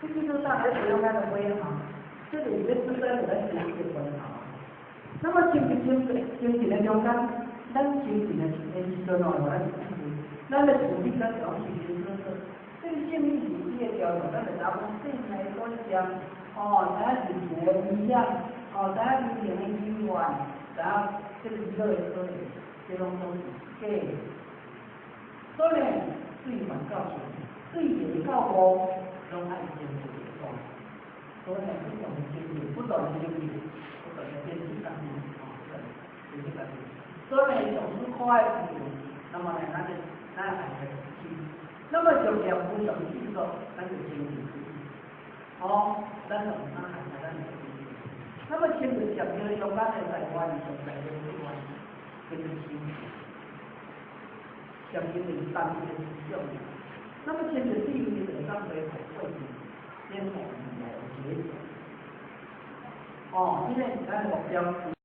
這叫做啥？咧培養咱的尾吼，這就是欲主宰著咱身體的關頭。那麼精神精神精神的中間，咱精神的時陣哦，咱是咱的處理咱就攏清清楚楚。這個性命是伊的條件，咱就知影講生命的短暫，哦，知影人情的危險，哦，知影人情的悲怨，知影這個娛樂的可能，這攏總是假的。所以呢，對凡到聖，對邪到惡，攏愛堅持的。所以呢，不斷的精進，不斷的精進，不斷的堅持家己，哦，堅持家己。所以呢，上師可愛之人，那麼呢，咱就咱愛來聽。那麼就業無常去做，咱就精進自己。哦，咱就毋通害怕，咱就精進。那麼親像十個中間的台灣，上在的台灣，叫做心。十個就是單一的思想。那麼親像第一個就當做過去，先從來結。哦，這個是咱的目標。